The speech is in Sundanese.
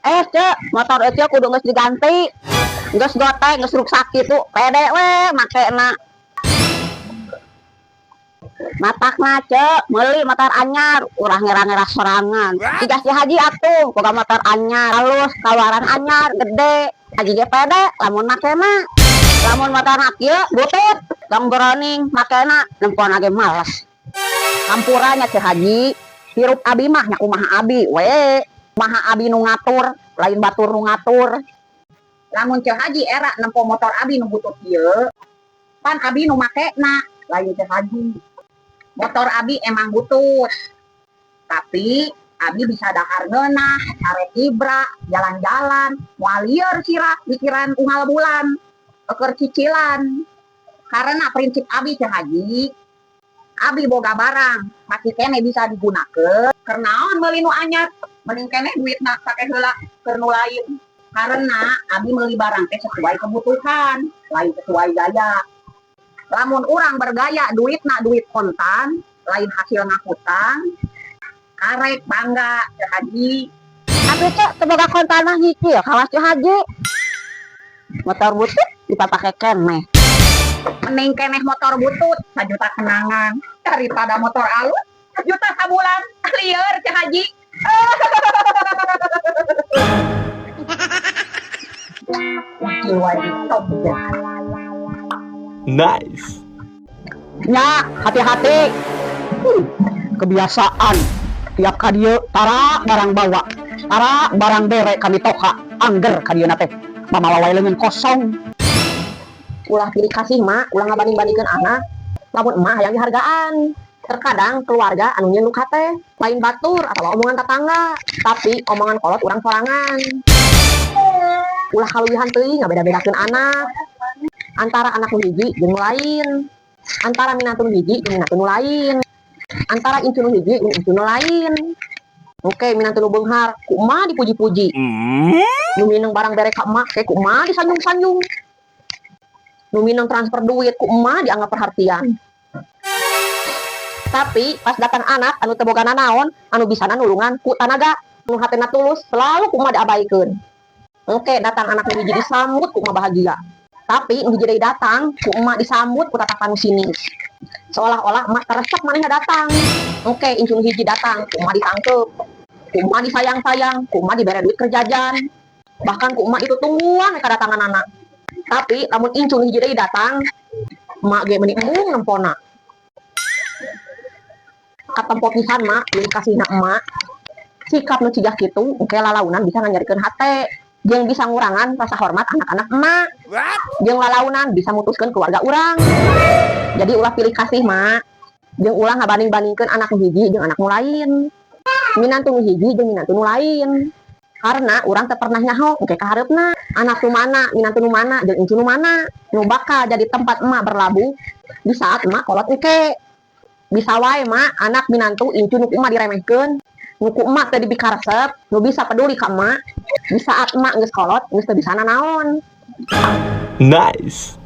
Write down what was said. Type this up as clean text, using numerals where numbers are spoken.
Eh, Cek, motor itu kudu geus diganti. Geus gote, geus ruksak kitu. Pede we makena. Matakna, Cek, meuli motor anyar, ulah ngera-ngera sorangan. Siga si Haji atuh, boga motor anyar, halus, kaluaran anyar, gede. Haji ge pede lamun makena. Lamun motor kieu butut, tong beroning makena, nempona ge males. Hampura nya, Ceu Haji, hirup abi mah nya kumaha abi we. Maha abi nu ngatur, lain batur nu ngatur. Lamun Ceu Haji era nempo motor abi nu butut ieu, pan abi nu makena, lain Ceu Haji. Motor abi emang butut. Tapi abi bisa dahar ngeunah, sare ibra, jalan-jalan, moal lieur sirah mikiran unggal bulan, keur cicilan. Karena prinsip abi, Ceu Haji, abi boga barang masih keneh bisa digunakeun, keur naon meuli nu anyar? Mending keneh duitna pake heula keur nu lain. Karena abi meuli barang teh sesuai kebutuhan, lain sesuai gaya. Lamun urang bergaya duitna duit kontan, lain hasil ngahutang, karek bangga, Ceu Haji. Tapi, Cek, teu boga kontan mah nyicil kawas Ceu Haji. Motor butut dipapake keneh. Mending keneh motor butut sajuta kenangan daripada motor alus sajuta sabulan. Lieur, Ceu Haji. Wajib top ya. Nice. Nya, hati-hati. Kebiasaan. Tiap kadieu tara barang bawa. Tara barang bere kami toka. Angger kadieu teh. Mamawa wae leungeun kosong. Ulah pilih kasih, Mak, ulah ngabanding-bandingkeun anak. Lamun emak hayang dihargaan. Terkadang keluarga anu nyieun luka teh lain batur atau omongan tetangga, tapi omongan kolot urang sorangan. Ulah kaluwihan teuing ngabeda-bedakeun anak. Antara anak nu hiji jeung nu lain. Antara minantu nu hiji jeung minantu nu lain. Antara incu nu hiji jeung incu nu lain. Oke, minantu nu beunghar, ku emak dipuji-puji. Nu mineng barang bere ka emak, ke ku emak disanjung-sanjung. Nu mineng transfer duit, ku emak dianggap perhatian. Tapi pas datang anak anu teu boga nanaon, anu bisana nulungan ku tanaga, nu hatena tulus, selalu ku emak diabaikeun. Oke, datang anak nu hiji disambut ku emak bahagia. Tapi nu hiji deui datang, ku emak disambut ku tatapan nu sinis. Seolah-olah emak teresep manehna datang. Oke, incu nu hiji datang, ku emak ditangkep. Ku emak disayang-sayang, ku emak dibere duit keur jajan. Bahkan ku emak itu tungguan kedatangan anak. Tapi lamun incu nu hiji deui datang, emak ge meuni embung nempona. Katempo pisan, Mak, pilih kasihna emak. Sikap nu cigah kitu engke lalaunan bisa nganyerikeun hate jeung bisa ngurangan rasa hormat anak-anak emak. Jeung lalaunan bisa mutuskeun keluarga urang. Jadi ulah pilih kasih, Mak. Jeung ulah ngabanding-bandingkeun anak nu hiji jeung anak nu lain. Minantu nu hiji jeung minantu nu lain. Karena urang teu pernah nyaho engke kahareupna anak nu mana, minantu nu mana, jeung incu nu mana nu bakal jadi tempat emak berlabuh di saat emak kolot engke. Bisa wae, Mak, anak, minantu, incu nu ku emak diremehkeun, nu ku emak teu dipikaresep, nu bisa peduli ka emak di saat emak geus kolot geus teu bisa nanaon. Nice.